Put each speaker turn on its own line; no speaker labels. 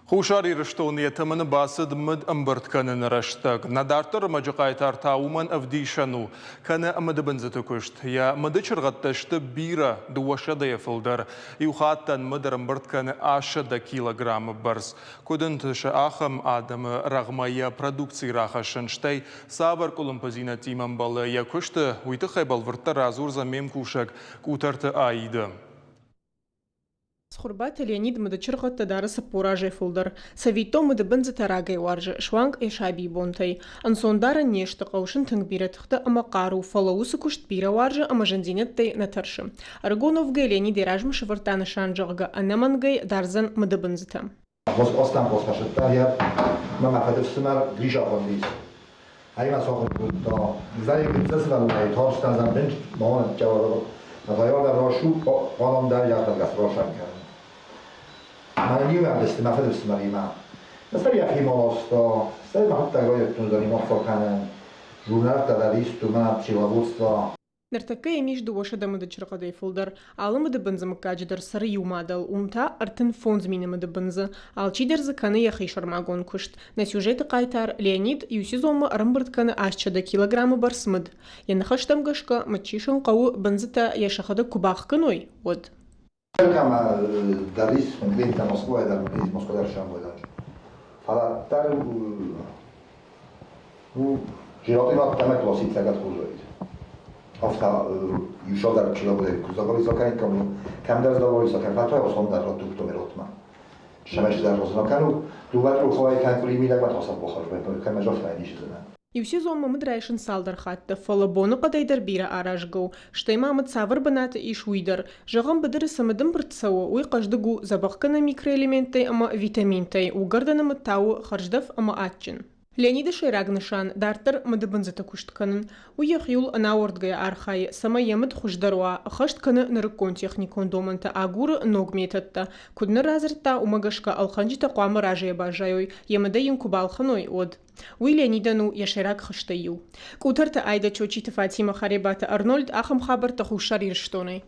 Хуссар Ирыстоны йӕ тӕмӕны бацыд мыд ӕмбырд кӕныны рӕстӕг. Нӕ дарддӕры ӕрмӕджы хъайтар та уымӕн ӕвдисӕн у. Кӕны мыдыбындзыты куыст. Йӕ мыды чыргъӕдтӕ сты бирӕ, дыууӕсӕдӕйӕ фылдӕр. Иу хаттӕн мыд ӕрӕмбырд кӕны 800 килограммы бӕрц. Куыд ӕнтысы ахӕм адӕмы рӕгъмӕ йӕ продукци рахӕссын, стӕй цавӕр къуылымпыдзинӕдтимӕ ӕмбӕлы йӕ куысты, уый тыххӕй бӕлвырддӕр радзурдзӕн ме мкусӕг Къутӕрты Аидӕ.
Цхуырбаты Леонид мыдычыргъӕдтӕ дары 40 азӕй фылдӕр. Цӕвиттон, мыдыбындзытӕ рагӕй уарзы, суанг йӕ сабийы бонтӕй. Ӕнцондарӕн не сты, хъӕуы сын тынг бирӕ тыхтӕ ӕмӕ хъару, фӕлӕ уыцы куыст бирӕ уарзы ӕмӕ зындзинӕдтӕй нӕ тӕрсы. Ӕрыгон уӕвгӕйӕ Леонид йӕ размӕ сӕвӕрдта нысан, зӕгъгӕ, ӕнӕмӕнгӕй дардзӕн мыдыбындзытӕ.
Aztán hozhasott ma fedőszömmel Grisakon Heimatsachen da Zarin
Ныртӕккӕ йӕм ис 200 мыдычыргъӕдӕй фылдӕр. Алы мыдыбындзы мыггаджы дӕр цӕры иу мадӕл, уым та 35 000 мыдыбындзы. Алчидӕр дзы кӕны йӕхи сӕрмагонд куыст. Нӕ сюжеты хъайтар Леонид иу сезонмӕ ӕрӕмбырд кӕны 800 килограммы бӕрц мыд. Йӕ ныхӕстӕм гӕсгӕ, мыд сисын хъӕуы, бындзытӕ йӕ сӕхӕдӕг куы бахгӕной, уӕд. Иу сезонмӕ мыд райсын цалдӕр хатты, фӕлӕ боныхъӕдӕй дӕр бирӕ аразгӕ у, стӕй ма мыд цавӕр бынаты ис, уый дӕр. Зӕгъӕм, быдыры цы мыдымбырд цӕуы, уый хъӕздыг у дзӕбӕхгӕнӕн микроэлементтӕй ӕмӕ витаминтӕй, уыгӕрдӕны мыд та у хӕрздӕф ӕмӕ адджын. Леониды сӕйраг нысан – дарддӕр мыдыбындзыты куыст кӕнын. Уый йӕхиуыл ӕнауӕрдгӕйӕ архайы, цӕмӕй йӕ мыд хуыздӕр уа, ӕххӕст кӕны нырыккон техникон домӕнтӕ, агуры ног методтӕ. Куыд ныр радзырдта, уымӕ гӕсгӕ ӕлхӕнджытӕ хъуамӕ разыйӕ баззайой, йӕ мыдӕй йын куы балхӕной, уӕд. Уый Леонидӕн у йӕ сӕйраг хӕстӕй иу. Къутӕрты Айдӕ Чочиты Фатимӕ Харебаты Арнольд ахӕм хабӕрттӕ Хуссар Ирыстонӕй.